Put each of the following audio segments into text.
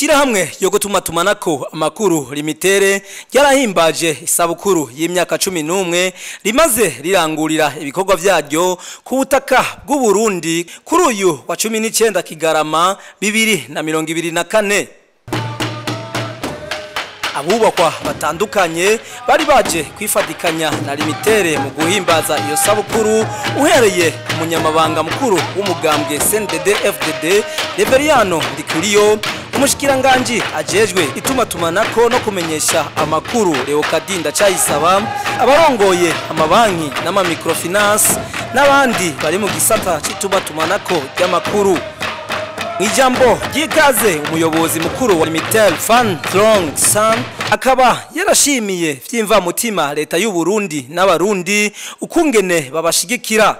Ishirahamwe yo gutuma tumanako amakuru Limitere yarahimbaje isabukuru y'imyaka 11 rimaze rirangurira ibikorwa vyaryo ku butaka bw'u Burundi kuri uyu wa 19 Kigarama 2024. Abubakwa batandukanye bari baje kwifatikanya na Limitere mu guhimbaza iyo sabukuru, uhereye umunyamabanga mukuru w'umugambwe CNDD-FDD Reveriyano Ndikuriyo, umushikiranganje ajejwe itumatumanako no kumenyesha amakuru Leokadi Ndacayisaba, abarongoye amabanki n'ama microfinance n'abandi bari mu gisata c'itumaatumanako ry'amakuru. Ijambo ry'ikaze umuyobozi mukuru wa Limitel Fan Trong San akaba yarashimiye vy'imvamutima leta y'u Burundi n'abarundi ukungene babashigikira.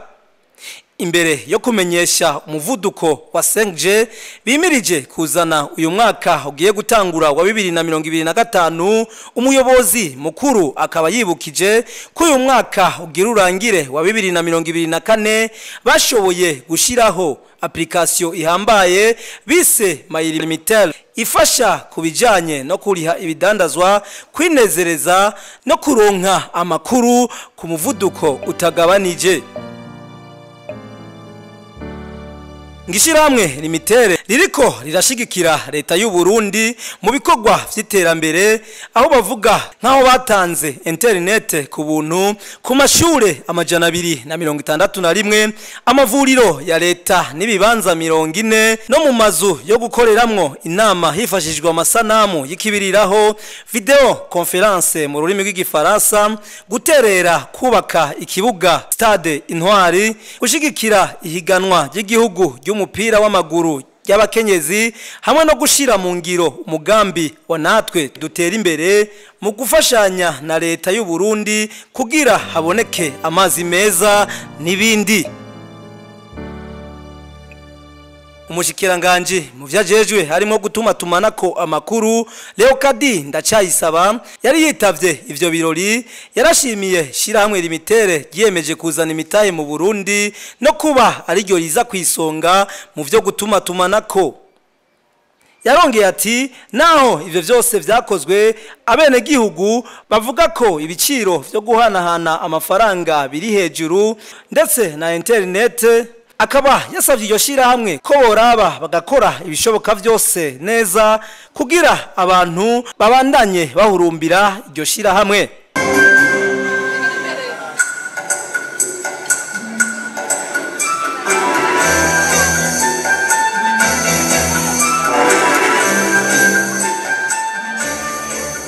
Imbere yo kumenyesha umuvuduko wa 5G bimirije kuzana uyu mwaka ugiye gutangura wa 2025, umuyobozi mukuru akaba yibukije ko uyu mwaka ugira urangire wa 2024 bashoboye gushiraho application ihambaye bise My Limitel ifasha kubijanye no kuriha ibidandazwa, kwinezereza no kuronka amakuru ku muvuduko utagabanije. Ngishirahamwe Limitere ririko rirashigikira leta y'u Burundi mu bikorwa vy'iterambere, aho bavuga nkaho batanze internet ku buntu ku mashure 261, amavuriro ya leta n'ibibanza 40, no mu mazu yo gukoreramwo inama hifashishijwe amasanamu y'ikibiriraho, video conference mu rurimi rw'igifaransa, guterera kubaka ikibuga stade Intwari, gushigikira ihiganwa ry'igihugu ry'umupira w'amaguru y'abakenyezi, hamwe no gushira mu ngiro umugambi wa natwe dutera imbere mu gufashanya na leta y'u Burundi kugira haboneke amazi meza n'ibindi. Umushikiranganje mu vyajejwe harimo gutuma tumanako amakuru Leokadi Ndacayisaba yari yitavye ivyo birori, yarashimiye shirahamwe Limitere ryiyemeje kuzana imitahe mu Burundi no kuba ari ryo riza kwisonga mu vyo gutuma tumanako. Yarongeye ati naho ivyo vyose vyakozwe, abene gihugu bavuga ko ibiciro vyo guhanahana amafaranga biri hejuru ndetse na internet. Akaba yasavye iryo shirahamwe ko boraba bagakora ibishoboka vyose neza kugira abantu babandanye bahurumbira iryo shirahamwe.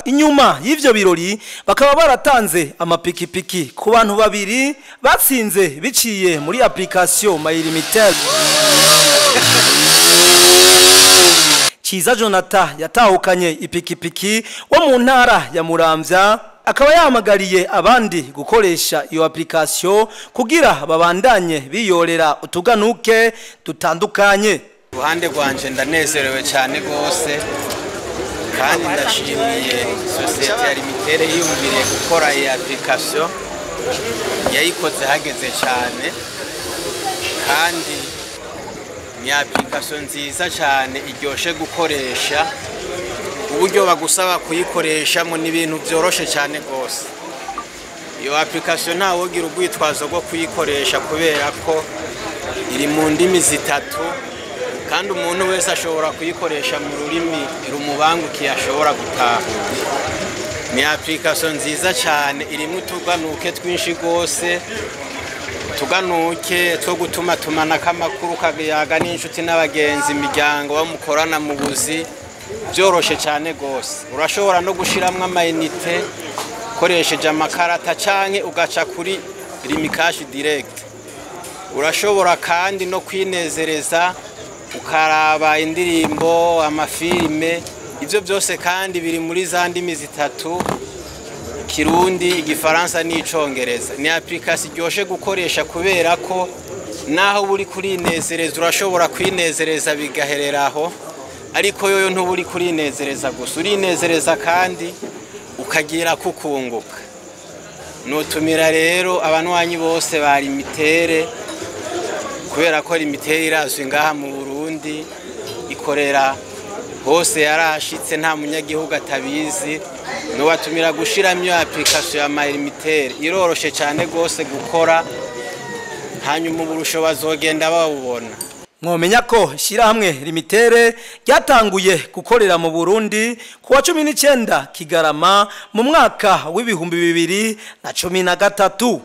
Inyuma y'ivyo birori bakaba baratanze amapikipiki ku bantu babiri batsinze biciye muri application My Limitel. Ciza Jonathan yatahukanye ipikipiki wo mu ntara ya Muramvya, akaba yahamagariye abandi gukoresha iyo application kugira babandanye biyorera utuganuke dutandukanye. Ruhande rwanje ndanezerewe cyane gose, kandi ndashimiye sosiyete ya Limitere yiyumviriye gukora iyi application, yayikoze hageze cyane, kandi ni application nziza cyane iryoshe gukoresha. Uburyo bagusaba kuyikoreshamo ni ibintu byoroshe cyane gose. Iyo application ntawogira urwitwazo rwo kuyikoresha kubera ko iri mu ndimi zitatu, kandi umuntu wese ashobora kuyikoresha mu rurimi rumubangukiye ashobora gutahura. Ni application nziza cyane irimo utuganuke twinshi gose, tuganuke two gutuma tumanako amakuru, kayaga n'inshuti n'abagenzi, imiryango bamukorana mu buzi, byoroshe cyane gose. Urashobora no gushiramwo amayinite ukoresheje amakarata canke ugaca kuri Lumicash direct. Urashobora kandi no kwinezereza ukaraba indirimbo, amafilme, ivyo byose kandi biri muri za ndimi zitatu, Kirundi, Igifaransa n'icongereza. Ni application iryoshe gukoresha kubera ko naho buri kurinezereza urashobora kwinezereza bigahereraho, ariko yoyo ntuburi kurinezereza gusa, urinezereza kandi ukagira kukunguka. Nutumira rero abanywanyi bose ba Limitere, kubera ko Limitere irazwi ngaha mu Burundi, ikorera Hose yarahashitse, nta munyagihugu atabizi. Nobatumira gushiramo iyo application ya My Lumitel, iroroshe cyane rwose gukora, hanyuma uburusho bazogenda babubona. Mwomenya ko ishyirahamwe Lumitel ryatanguye gukorera mu Burundi ku wa 19 Kigarama mu mwaka w'2013.